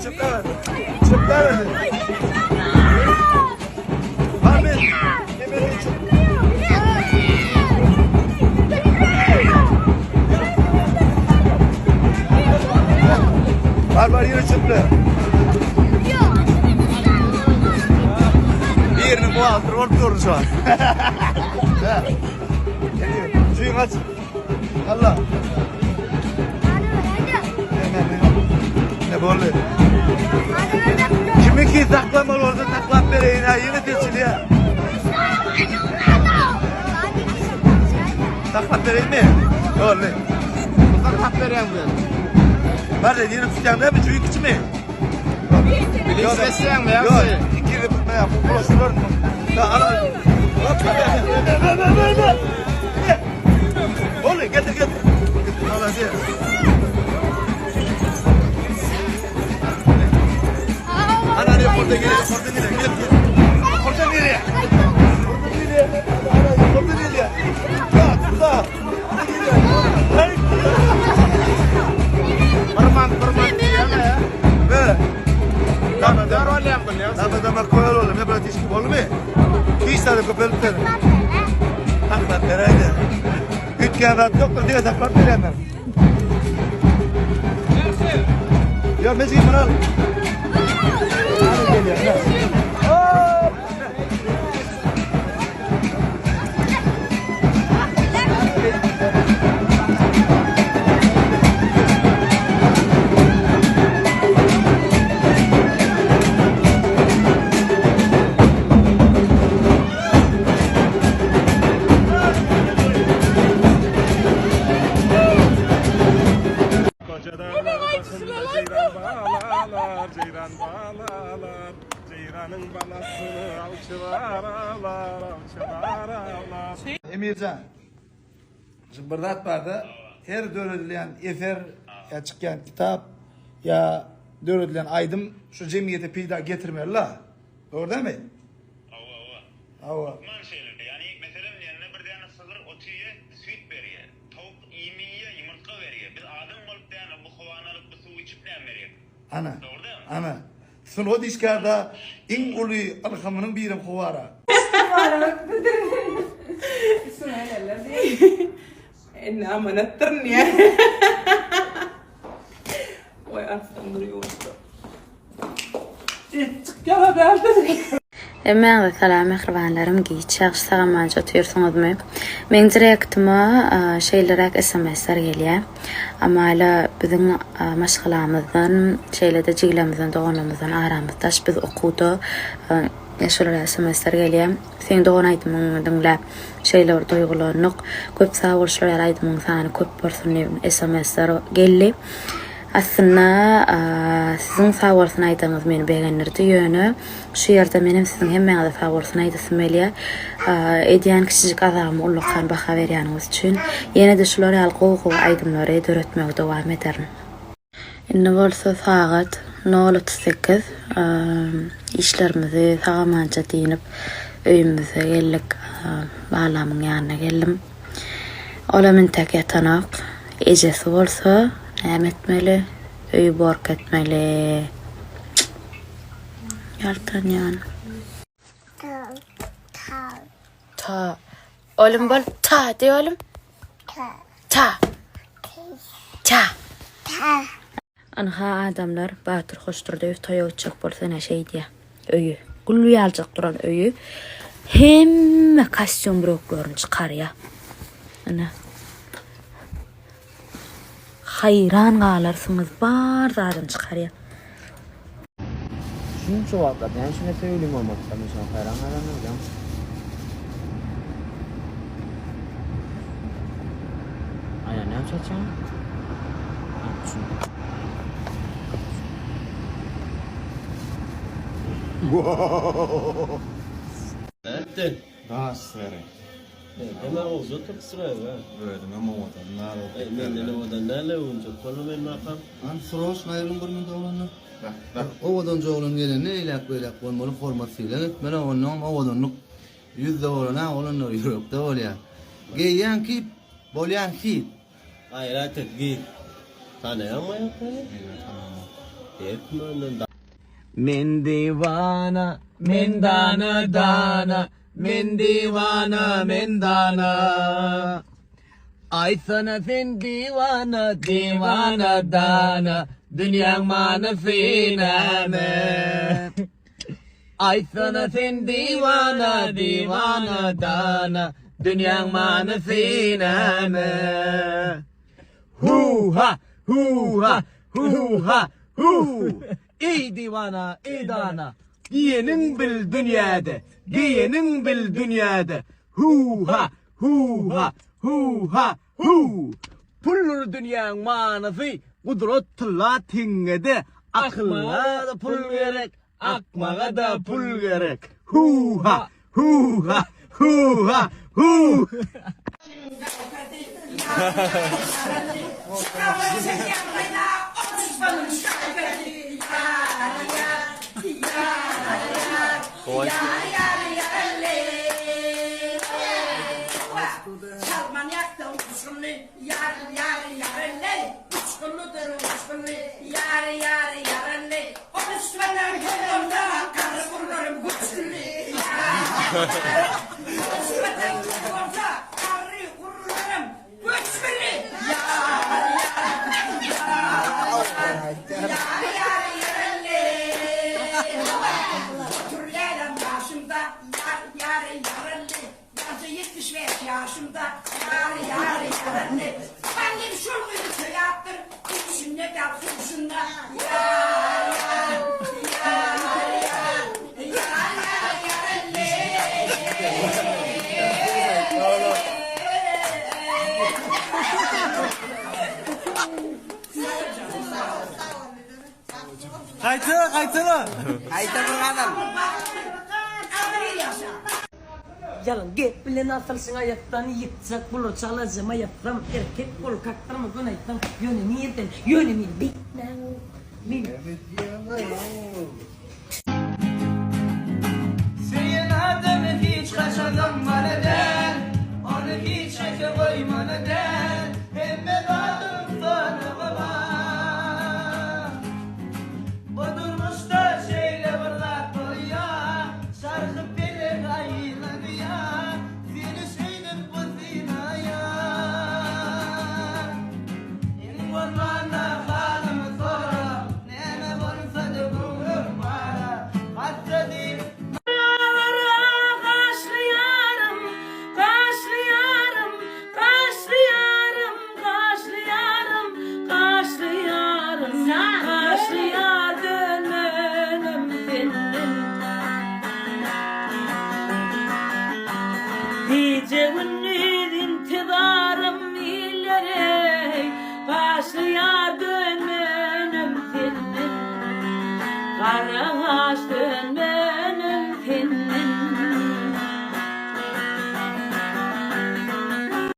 Çöpläber, çöpläber. Çöpläber. Ahmet. Kemerini çöp. Bar bar ýene çöple. Biriniň buhgalter bolup durun şu an. Jüýüň aç. Allah. Ne boldy? Kimi ki saklamaly bolsa saklap bereýin ha ýene seçilýär. Saklap bereýinmi? Boldy. Saklap berýän bu. Bar ýene tutýaň näme jüýüň kiçimi? Bilis besleýäňmi ýa? Ýok, ikili tutmaýar, bu bulaşdyrar. Da ala. Boldy, getir, getir. Malades. Ana ne orada gel, orada nereye? Gel, gel. Orada nereye? Orada nereye? Ana, orada nereye? Ya, tut da. Hey. Birman, birman diýýäňmi? Be. Dama, Dör bolýan bu, ýa? Dama, dama koyar oğlum. Ne bratişki boldy mi? Hiç tane köpelip Saklap bereydi. Üýtgän zat ýokdur diýe saklap berýänler. Ýa mejgi muny al. Hany gelýär. Hop! Koca dağlar başında ceyran balalar, ceyran balalar. Ceyranın balasını avçılar alar, avçılar alar. Emirjan, şu bir zat barda, her döredilýän eser ýa çykýan kitap ýa döredilen aýdym şu jemgyýete peýda getirmeli-la. Dogry dälmi? Hawa, hawa. Hawa. Hökman şeýle. Ýagny, meselem diýende bir däne sygyr ot iýýä, süýt berýä. Towuk iým iýýä, ýumurtga berýä. Biz adam bolup däne bu howany alyp, bu suwy içip näme berýäs? Ana. Dogry dälmi? Ana. Sungat işgärde iň uly ylhamynyň birem howara. Indi amanatdyryn diýýär. Goý arslan dur ýuwaşja. Çykýar bärde. Hemmäňize salam mähribanlarym giç ýagşy sag-amanja otyrsyňyzmy? Meň direktima şeýleräk sms-ler gelýär. Amala biziň maşgalamyzdan şeýle-de jigilerimizden doganlarymyzdan aramyz daş biz okuwda şolara sms-ler gelýär. Seň dogan aýdymyňy diňläp şeýle bir duýgulandyk. Köp sag bol şular ýaly aýdymyň sany köp bolsun diýip sms-ler geldi. Aslynda siziň sag bolsun aýdaňyz meni begendirdi ýöne şu ýerde menem siziň hemmäňize sag bolsun aýdasym gelýär. Edýän kiçijik azabyma ullakan baha berýäniňiz üçin. Ýene-de şular ýaly gowy-gowy aýdymlary döretmegi dowam ederin. Indi bolsa sagat nol 38. Işlerimizi sag-amanja dynyp, öýümize geldik. Balamyň ýanyna geldim. Olam entek ýatanok. Ejesi bolsa näme etmeli? Öýi bork etmeli. Ýaltanýan. Ta. Olim bol. Ta diý olim. Ta. Ta. Ynha adamlar Batyr Hoşdurdyýew toýa gitjek bolsa ine şeýdýär. Öýi, gül ýaljak duran öýi hemme kostýum bröklerini çykarýar. Ine. Haýran galarsyňyz bar zadyny çykarýar. Şunça wagtlap näme üçin men söýgülim bolmadyka men şoňa haýran galandyr bilýäňmi. Aýa näme üçin açýaň? Nätdiň? Daşlary. Hemä owja oturypsyr-aý, ha? Özümem owadan dal. Eý, menden owadan däl-le öwünjek bolma men makam. Hany sroçno aýrylyň bir minut oglanlar. Owadanja oglan gelende eýläk-beýläk bolmaly, hormat-sylag etmeli, onnoňam owadanlyk ýüzde bolan-a, oglanlar ýürekde bolýar. Geýýän kip, bolýan hit. Gaýrat et, gyz. Tanaýaňmy aýak meni? Eý, tanamok. Her kim önden Men diwana, men dana dana, men diwana, men dana. Aýtsana sen diwana, diwana dana, dünýäň manysy näme? Aýtsana sen diwana, diwana dana, dünýäň manysy näme? Hu-ha, hu-ha, hu-ha, hu! Eý diwana, eý dana, diýeniň bil dünýäde, diýeniň bil dünýäde, hu-ha, hu-ha, hu-ha, hu! Puldur dünýäň manysy, gudrat tylla teňňede, akylga-da pul gerek, akmaga-da pul gerek, hu-ha, hu-ha, hu-ha, hu! Gaýtala, gaýtala. Gaýta bir gadam. Ýalan gep bilen asylşyň aýakdan ýykjak bular çalajyma ýatsam erkek bol kakdyrma göni aýtsaň ýöne nirden ýöne men beýtmäň men Söýen adamy hiç haçan zyňmaly däl, Ony hiç ýeke goýmaly däl, Hemme zadyň sanawy bar. Bu durmuşda şeýle bir zat bolýar, Çarhy pelek aýlanýar, Seni şeýdip bu synaýar. Iň bolmanda halymy sora, Näme bolsa-da göwnüm bara, Hassa diýip. Gaşly ýarym, gaşly ýarym, gaşly ýarym, gaşly ýarym, gaşly ýarym, gaşly ýar dönmenem senden. Gije-gündiz intizarym iller-eý, gaşly ýar dönmenem senden. Gara.